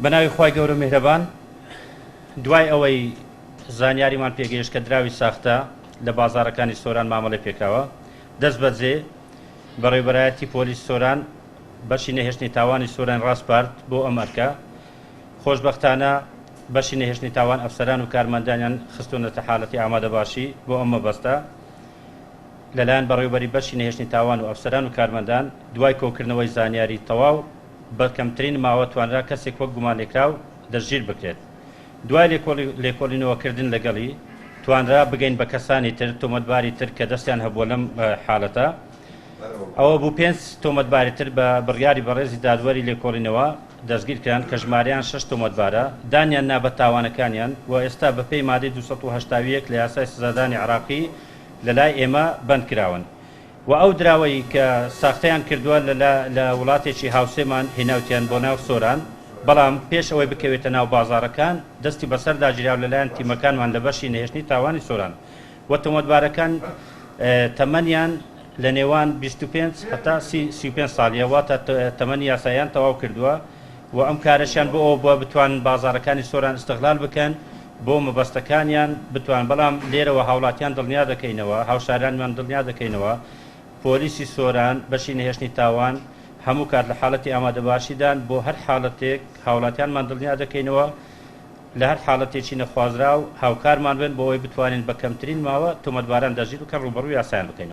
بەناوی خوای گەورە و میهرەبان. دوای ئەوەی زانیاریمان پێگەیشت کە دراوی ساختە لە بازاڕەکانی سۆران مامەڵەی پێکراوە، دەستبەجێ بەڕێوبەرایەتی پۆلیس سۆران بەشی نەهێشتنی تاوانی سۆران ڕاسپارد بۆ ئەم ئەرکە. خۆشبەختانە بەشی نەهێشتنی تاوان ئەفسەران و کارمەندانیان خستوونەتە حالەتی ئامادەباشی بۆ ئەم مەبەستە. لەلایەن بەڕێوبەری بەشی نەهێشتنی تاوان و ئەفسەران و کارمەندان دوای کۆکردنەوەی زانیاری تەواو بە کەمترین ماوە توانرا کەسێک وەک گومانلێکراو دەستگیر بکرێت. دوای لێکۆڵینەوەکردن لەگەڵی، توانرا بگەین بە کەسانی تر، تۆمەتباری تر کە دەستیان هەبووە لەم حالەتە. ئەوە بوو پێنج تۆمەتباری تر بە بڕیاری بەڕێزی دادوەری لێکۆڵینەوە دەستگیر کران کە ژمارەیان شەش تۆمەتبارە، دانیان نا بە تاوانەکانیان و ئێستا بەپێی مادەی 281 لە یاسای سزادانی عێراقی لەلای ئێمە بەند کراون. و ئەو دراوەی کە ساختەیان کردووە لە لە وڵاتێکی هاوسێمان هێناوتیان بۆ ناو سۆران، بەڵام پێش ئەوەی بکەوێتە ناو بازاڕەکان دەستی بەسەردا گیراو لەلایەن تیمەکانمان لە بەشی نەهێشتنی تاوانی سۆران و تۆمەتبارەکان تەمەنیان لە نێوان 25 هەتا 35 ساڵیە واتە تەمەنی یاساییان تەواو کردووە و ئەم کارەشیان بۆ ئەوە بووە بتوانن بازاڕەکانی سۆران ئیستغلال بکەن بۆ مەبەستەکانیان بتوان بەڵام لێرەوە هاوڵاتیان دڵنیا دەکەینەوە هاوشارانمان دڵنیا دەکەینەوە پۆلیسی سۆران بەشی نەهێشتنی تاوان هەموو کات لە حاڵەتی ئامادەباشیدان بۆ هەر حاڵەتێک هاوڵاتیانمان دڵنیا دەکەینەوە لە هەر حاڵەتێکی نەخوازراو هاوکارمان بن بۆ ئەوەی بتوانین بە کەمترین ماوە تۆمەتباران دەستگیر بکەن ڕووبەڕووی یاسایان بکەینەوە.